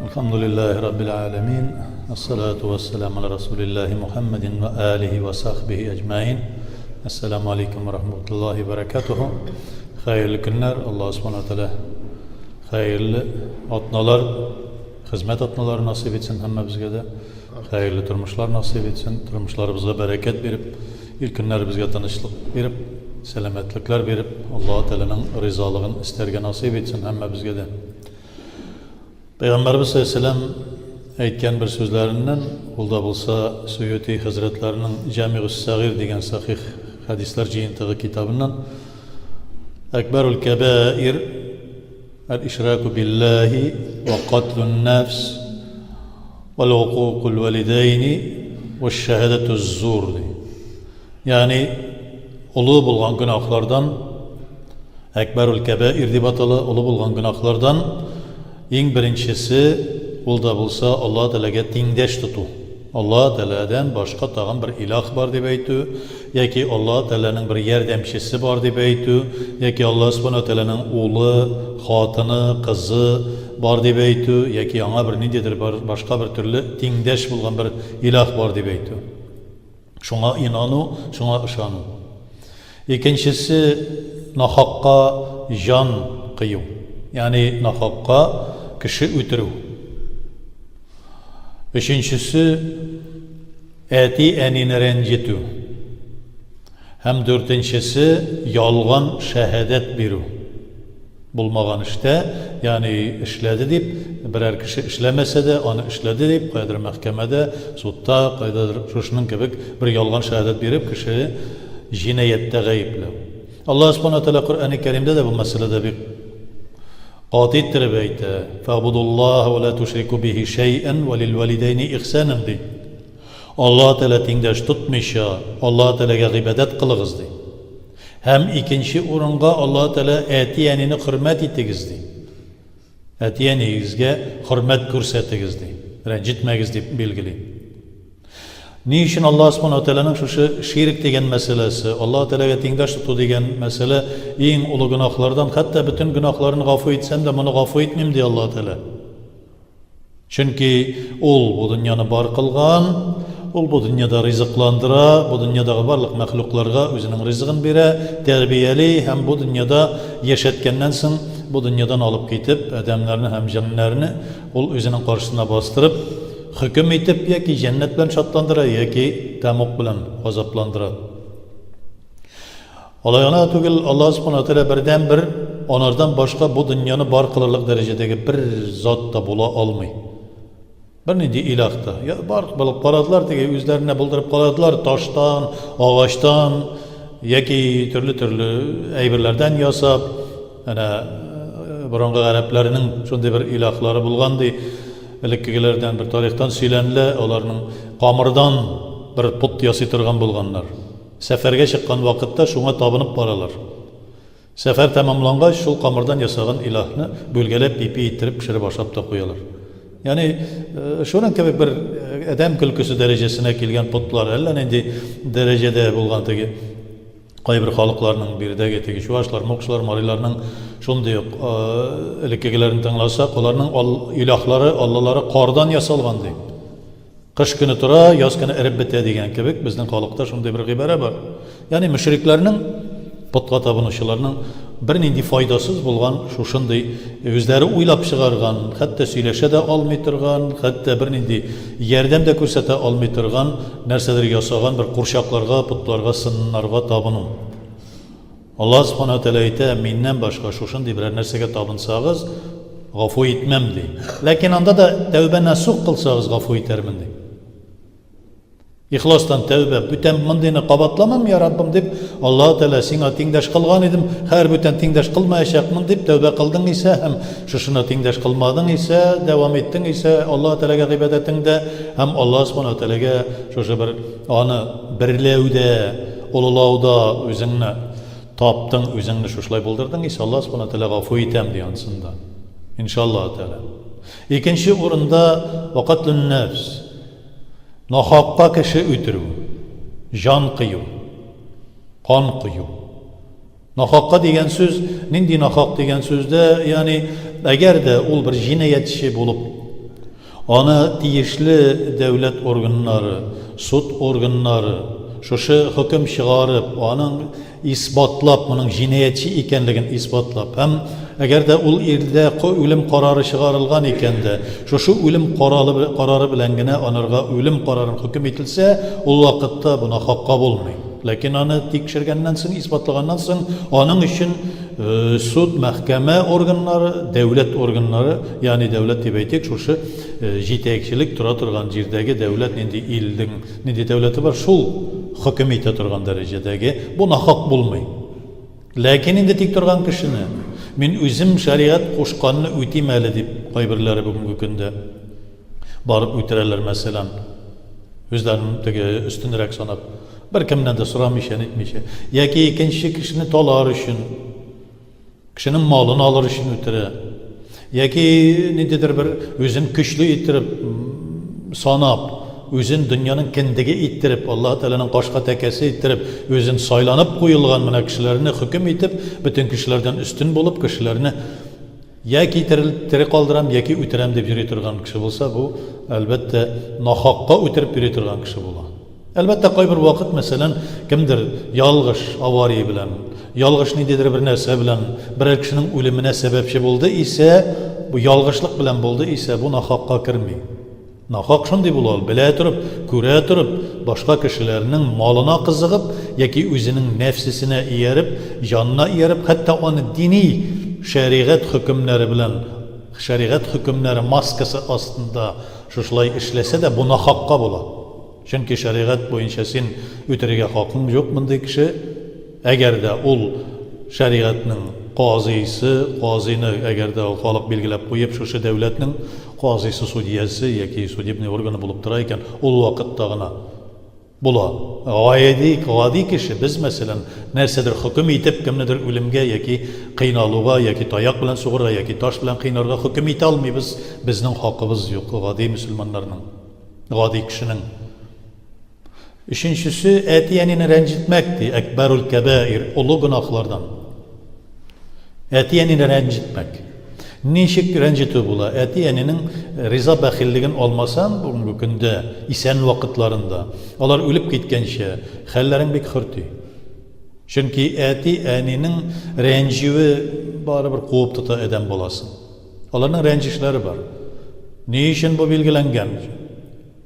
Әлхәмдүлилләһи раббил галәмин. Ассалату вассаламу аля расулиллаһи Мухаммадин ва алихи ва сахбихи әҗмәин. Ассаламу алейкум ва рахматуллаһи ва баракатуху. Хәерле көннәр, Аллаһ субхана тәгалә хәерле атналар, хезмәт атналары насыйп итсен һәммәбезгә дә. Хәерле тормышлар насыйп итсен, тормышларыбызга бәрәкәт биреп, ил көннәребезгә тынычлык биреп, сәламәтлекләр биреп, Аллаһ Тәгаләнең ризалыгын эстәргә насыйп итсен һәммәбезгә дә. Пәйгамбәрбез саллаллаһу әйткән бер сүзләреннән, ул да булса Суюти хәзрәтләренең Җамигус Сагир дигән сахих хәдисләр җыентыгы китабыннан Әкбәрул кәбаир әл-ишраку биллаһи ва катлун нафс вал укукул валидайни ва шаһадату зур ди. Ягъни олы булган гөнаһлардан Әкбәрул кәбаир дип атала, олы булган гөнаһлардан иң беренчесе ул да булса Аллаһ Тәгаләгә тиңдәш тоту. Аллаһ Тәгаләдән башка тагын бер илаһ бар дип әйтү, яки Аллаһ Тәгаләнең бер ярдәмчесе бар дип әйтү, яки Аллаһ Субхана Тәгаләнең улы, хатыны, кызы бар дип әйтү, яки аңа бер ниндидер башка бер төрле тиңдәш булган бер илаһ бар дип әйтү. Шуңа инану, шуңа ышану. Икенчесе нахакка җан кыю. Ягъни нахакка кеше үтерү. Өченчесе әти-әнине рәнҗетү. Һәм дүртенчесе ялган шәһадәт бирү. Булмаган эштә, ягъни эшләде дип, берәр кеше эшләмәсә дә, аны эшләде дип, каядыр мәхкәмәдә, судта, кайдадыр шушының кебек бер ялган шәһадәт биреп, кеше җинаятьтә гаепләү. Аллаһ Субхана Тәгалә Коръәни Кәримдә дә бу мәсьәләдә бик каты иттереп әйтә. Фәгъбудуллаһ ва ла тушрику бихи шәйән ва лил валидәйни ихсанан ди. Аллаһ Тәгалә тиңдәш тотмыйча, Аллаһ Тәгаләгә гыйбадәт кылыгыз ди. Һәм икенче урынга Аллаһ Тәгалә әти-әнине хөрмәт итегез ди. Әти-әниегезгә хөрмәт күрсәтегез ди. Рәнҗетмәгез дип билгели. Ни өчен Аллаһ Субхану Тәгаләнең шушы ширк дигән мәсьәләсе, Аллаһ Тәгаләгә тиңдәш тоту дигән мәсьәлә иң олы гөнаһлардан, хәтта бөтен гөнаһларны гафу итсәм дә, моны гафу итмим, ди Аллаһ Тәгалә. Чөнки ул бу дөньяны бар кылган, ул бу дөньяда ризыкландыра, бу дөньядагы барлык мәхлукларга үзенең ризыгын бирә, тәрбияли һәм бу дөньяда яшәткәннән соң бу дөньядан алып китеп, адәмнәрне һәм җеннәрне ул үзенең каршысына бастырып, хөкем итеп яки җәннәт белән шатландыра, яки тәмуг белән газапландыра. Алай гына түгел, Аллаһ Субхану Тәгалә бердәнбер, анардан башка бу дөньяны бар кылырлык дәрәҗәдәге бер зат та була алмый. Бернинди илаһ та. Я, бар булып карадылар, теге үзләренә булдырып карадылар, таштан, агачтан яки төрле-төрле әйберләрдән ясап, әнә борынгы гарәпләрнең шундый бер илаһлары булган ди. Элеккегеләрдән бер тарихтан сөйләнелә, аларның камырдан бер пот ясый торган булганнар. Сәфәргә чыккан вакытта шуңа табынып баралар. Сәфәр тәмамлангач, шул камырдан ясаган илаһны бүлгәләп ипи иттереп пешереп ашап та куялар. Ягъни, шуның кебек бер адәм көлкесе дәрәҗәсенә килгән потлар, әллә нинди дәрәҗәдә булган теге кайбер халыкларның биредәге теге чуашлар, мокшылар, мариларның шундый ук элеккегеләрен тыңласак, аларның илаһлары, аллалары кардан ясалган ди. Кыш көне тора, яз көне эреп бетә дигән кебек, безнең халыкта шундый бер гыйбарә бар. Ягъни мөшрикләрнең, потка табынучыларның бернинди файдасыз булган шушындый үзләре уйлап чыгарган, хәтта сөйләшә дә алмый торган, хәтта бернинди ярдәм дә күрсәтә алмый торган нәрсәдер ясаган бер курчакларга, потларга, сыннарга табыну. Аллаһ Субхана ва Тәгалә әйтә, Миннән башка шушындый берәр нәрсәгә табынсагыз, гафу итмәм, ди. Ләкин анда да тәүбә насух кылсагыз, гафу итәрмен, ди. Ихластан тәүбә, бүтән мондыйны кабатламам, я Раббым, дип, Аллаһ Тәгалә сиңа тиңдәш кылган идем, хәер бүтән тиңдәш кылмаячакмын, дип тәүбә кылдың исә һәм шушына тиңдәш кылмадың исә, дәвам иттең исә Аллаһ Тәгаләгә гыйбадәтеңдә һәм Аллаһ Субхана ва Тәгаләгә шушы бер аны берләүдә, Олылауда үзеңне таптың, үзеңне шушылай булдырдың исә, Аллаһ Субхана Тәгалә гафу итәм ди ансында. Иншаллаһ Тәгалә. Икенче урында вакатлун нәфс. Нахакка кеше үтерү, җан кыю, кан кою. Нахакка дигән сүз, нинди нахак дигән сүздә, ягъни әгәр дә ул бер җинаятьче булып. Аны тиешле дәүләт органнары, суд органнары шушы хөкем чыгарып, аның исбатлап, моның җинаятьче икәнлеген исбатлап һәм әгәр дә ул илдә үлем карары чыгарылган икән дә, шушы үлем каралы, карары белән генә анарга үлем карарын хөкем ителсә, ул вакытта бу нахакка булмый. Ләкин аны тикшергәннән соң, исбатлаганнан соң, аның өчен суд, мәхкәмә органнары, дәүләт органнары, ягъни дәүләт дип әйтик, шушы җитәкчелек тора торган җирдәге дәүләт нинди илнең нинди дәүләте бар, шул хөкем итә торган дәрәҗәдәге, бу нахак булмый. Ләкин инде тик торган кешене, мин үзем шәригать кушканны үтим әле дип, кайберләре бүгенге көндә барып үтерәләр, мәсәлән, үзләрен теге өстенрәк санап, беркемнән дә сорамыйча, нитмичә. Яки икенче кешене талар өчен, кешенең малын алыр өчен үтерә. Яки ниндидер бер үзен көчле иттереп санап, үзен дөньяның кендеге иттереп, Аллаһ Тәгаләнең кашка тәкәсе иттереп, үзен сайланып куелган менә кешеләрне хөкем итеп, бөтен кешеләрдән өстен булып, кешеләрне яки тере калдырам, яки үтерәм дип йөри торган кеше булса, бу, әлбәттә, нахакка үтереп йөри торган кеше була. Әлбәттә, кайбер вакыт, мәсәлән, кемдер ялгыш авария белән, ялгыш ниндидер бер нәрсә белән берәр кешенең үлеменә сәбәпче булды исә, бу ялгышлык белән булды исә, бу нахакка керми. Нахак шундый була ул, белә торып, күрә торып, башка кешеләрнең малына кызыгып яки үзенең нәфсесенә ияреп, җанына ияреп, хәтта аны дини шәригать хөкемнәре белән, шәригать хөкемнәре маскасы астында шушылай эшләсә дә, бу нахакка була. Чөнки шәригать буенча син үтерергә хакың юк мондый кеше, әгәр дә ул шәригатьнең казыйсы, казыйны әгәр дә ул халык билгеләп куеп шушы дәүләтнең казыйсы, судьясы яки судебный органы булып тора икән, ул вакытта гына була. Гади, гади кеше, без, мәсәлән, нәрсәдер хөкем итеп, кемнедер үлемгә яки кыйналуга, яки таяк белән сугырга, яки таш белән кыйнарга хөкем итә алмыйбыз, безнең хакыбыз юк, гади мөселманнарның. Гади кешенең. Өченчесе, әти-әнине рәнҗетмәк, ди, әкбәрул кәбаир, олы гөнаһлардан. Әти-әнине рәнҗетмәк. Ничек рәнҗетү була? Әти-әнинең риза бәхиллеген алмасаң, бүгенге көндә, исән вакытларында, алар үлеп киткәнче, хәлләрең бик хөрти. Чөнки әти-әнинең рәнҗүе барыбер куып тота адәм баласын. Аларның рәнҗешләре бар. Ни өчен бу билгеләнгән?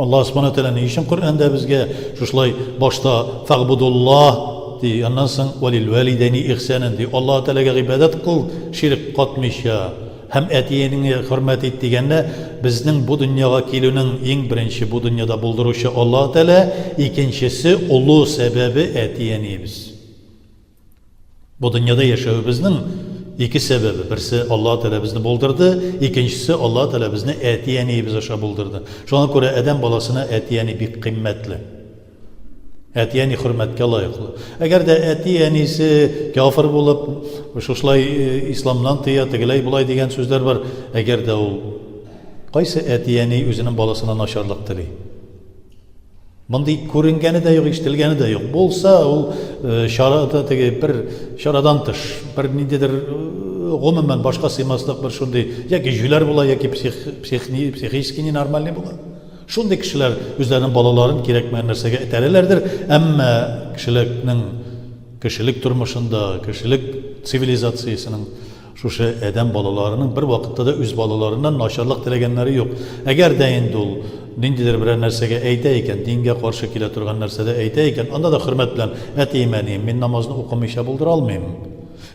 Аллаһ Субхану тәгалә ни өчен Коръәндә безгә шушылай башта фәгъбудуллаһ ди, аннан соң валил валидәйни ихсанан ди. Аллаһ Тәгаләгә гыйбадәт кыл, ширк катмыйча һәм әти-әниңне хөрмәт ит дигәндә, безнең бу дөньяга килүнең иң беренче бу дөньяда булдыручы Аллаһ Тәгалә, икенчесе олы сәбәбе әти-әниебез. Бу дөньяда яшәвебезнең ике сәбәбе. Берсе Аллаһ Тәгалә безне булдырды, икенчесе Аллаһ Тәгалә безне әти-әниебез аша булдырды. Шуңа күрә адәм баласына әти-әни бик кыйммәтле. Әти-әни хөрмәткә лаеклы. Әгәр дә әти-әнисе кяфер булып, шушылай э, исламнан тыя, тегеләй болай дигән сүзләр бар. Әгәр дә ул кайсы әти-әни үзенең баласына начарлык тели? Мондый күренгәне дә юк, ишетелгәне дә юк. Булса, ул э, чарада теге бер чарадан тыш, бер ниндидер э, гомумән башка сыймаслык бер шундый яки җүләр була, яки псих, псих, психически ненормальный була. Шундый кешеләр үзләренең балаларын кирәкмәгән нәрсәгә этәрәләрдер, әмма кешелекнең кешелек тормышында, кешелек цивилизациясенең Шушы адәм балаларының бер вакытта да үз балаларыннан начарлык теләгәннәре юк. Әгәр дә инде ул ниндидер берәр нәрсәгә әйтә икән, дингә каршы килә торган нәрсәдә әйтә икән, анда да хөрмәт белән, әтием, әнием, мин намазны укымыйча булдыра алмыйм.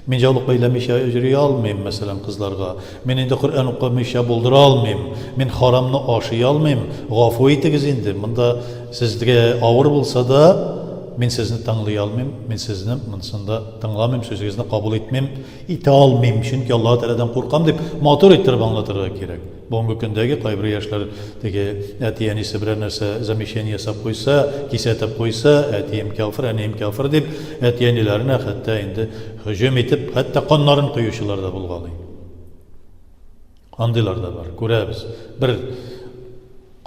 Мин яулык бәйләмичә йөри алмыйм, мәсәлән, кызларга. Мин инде Коръән укымыйча булдыра алмыйм. Мин харамны ашый алмыйм. Гафу итегез инде, монда сезгә авыр булса да, мин сезне тыңлый алмыйм, мин сезне монысында тыңламыйм, сүзегезне кабул итмим. Итә алмыйм, чөнки Аллаһы Тәгаләдән куркам дип матур иттереп аңлатырга кирәк. Бүгенге көндәге кайбер яшьләр теге әти-әнисе берәр нәрсә замечание ясап куйса, кисәтеп куйса, әтием кяфер, әнием кяфер дип, әти-әниләренә хәтта инде һөҗүм итеп, хәтта каннарын коючылар да булгалый. Андыйлар да бар, күрәбез. Бер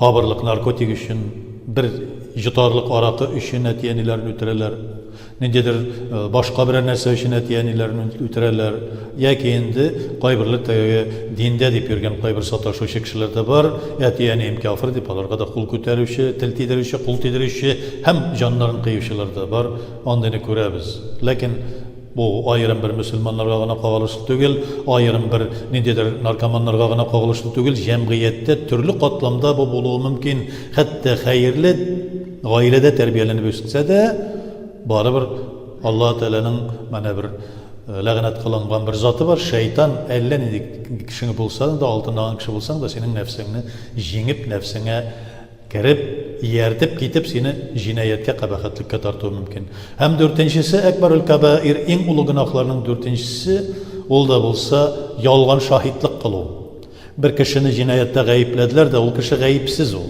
кабырлык наркотик өчен, бер йотарлык аракы өчен әти-әниләрен үтерәләр. Ниндидер башка берәр нәрсә өчен әти-әниләрен үтерәләр. Яки инде кайберләр теге диндә дип йөргән кайбер саташучы кешеләр дә бар. Әти-әнием кяфер дип аларга да кул күтәрүче, тел тидерүче, кул тидерүче һәм җаннарын кыючылар да бар. Андыйны күрәбез. Ләкин бу аерым бер мөселманнарга гына кагылышлы түгел, аерым бер ниндидер наркоманнарга гына кагылышлы түгел, җәмгыятьтә төрле катламда бу булуы мөмкин. Хәтта хәерле гаиләдә тәрбияләнеп үссә дә, барыбер Аллаһ Тәгаләнең менә бер ләгънәт кылынган бер заты бар, шәйтан, әллә нинди кешең булса да, алтынлаган кеше булсаң да, синең нәфсеңне җиңеп, нәфсеңә кереп, ияртеп китеп, сине җинаятькә, кабахәтлеккә тартуы мөмкин. Һәм дүртенчесе, әкбәрул кабаир, иң олы гөнаһларның дүртенчесе, ул да булса ялган шаһитлык кылу. Бер кешене җинаятьтә гаепләделәр дә, ул кеше гаепсез ул.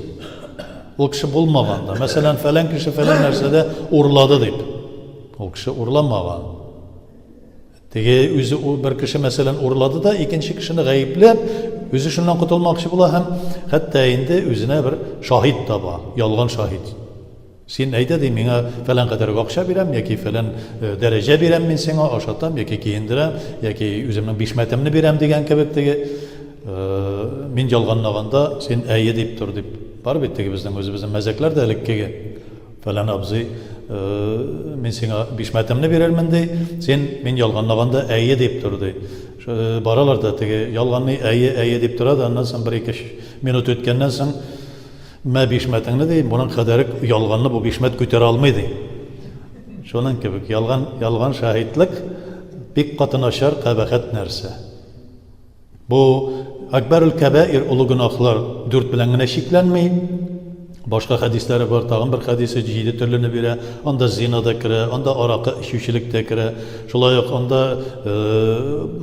Ул кеше булмаган да. Мәсәлән, фәлән кеше фәлән нәрсәдә урлады дип. Ул кеше урламаган. Теге үзе бер кеше мәсәлән урлады да, икенче кешене гаепләп, үзе шуннан котылмакчы була һәм хәтта инде үзенә бер шаһит таба, ялган шаһит. Син әйдә, ди, миңа фәлән кадәр акча бирәм, яки фәлән дәрәҗә бирәм мин сиңа, ашатам, яки киендерәм, яки үземнең бишмәтемне бирәм дигән кебек теге. Мин ялганлаганда, син әйе дип тор дип. Бар бит теге безнең үзебезнең мәзәкләр дә элеккеге. Фәлән абзый, мин сиңа бишмәтемне бирермен, ди, син мин ялганлаганда әйе дип тор, ди. Баралар да теге ялганлый, әйе, әйе дип тора да, аннан соң бер-ике минут үткәннән соң, Мә бишмәтеңне, ди, моның кадәрек ялганны бу бишмәт күтәрә алмый, ди. Шуның кебек ялган, ялган шаһитлек бик каты начар, кабахәт нәрсә. Бу Акбәрул кәбаир олы гөнаһлар дүрт белән генә чикләнми. Башка хәдисләре бар, тагын бер хәдисе җиде төрлене бирә. Анда зина да керә, анда аракы эчүчелек тә керә. Шулай ук анда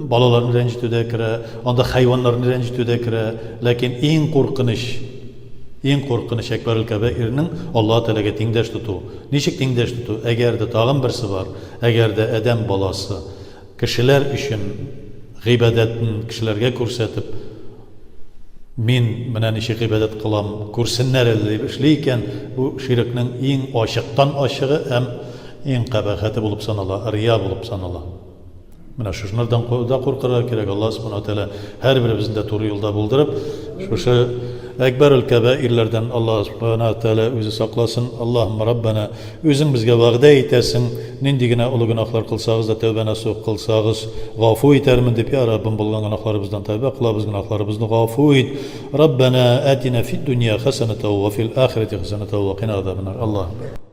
балаларны рәнҗетү дә керә, анда хайваннарны рәнҗетү дә керә. Ләкин иң куркыныч, иң куркыныч Әкбәрул кәбаирнең Аллаһы Тәгаләгә тиңдәш тоту. Ничек тиңдәш тоту? Әгәр дә тагын берсе бар, әгәр дә адәм баласы кешеләр өчен гыйбадәтен кешеләргә күрсәтеп, мин менә ничек гыйбадәт кылам, күрсеннәр әле дип эшли икән, бу ширкнең иң ачыктан ачыгы һәм иң кабахәте булып санала, рия булып санала. Менә шушынардан да куркырга кирәк. Аллаһ Субхану ва Тәгалә һәрберебезне дә туры юлда булдырып, шушы әкбәрул кәбаирләрдән Аллаһ Субхану ва Тәгалә үзе сакласын. Аллаһумма Раббана, үзең безгә вәгъдә итәсең, нинди генә олы гөнаһлар кылсагыз да, тәүбә насух кылсагыз, гафу итәрмен дип, я Раббым, булган гөнаһларыбыздан тәүбә кылабыз, гөнаһларыбызны гафу ит. Раббана атина фид дөнья хәсәнәтә ва фил ахирәти хәсәнәтә ва кина азабаннар. Аллаһу.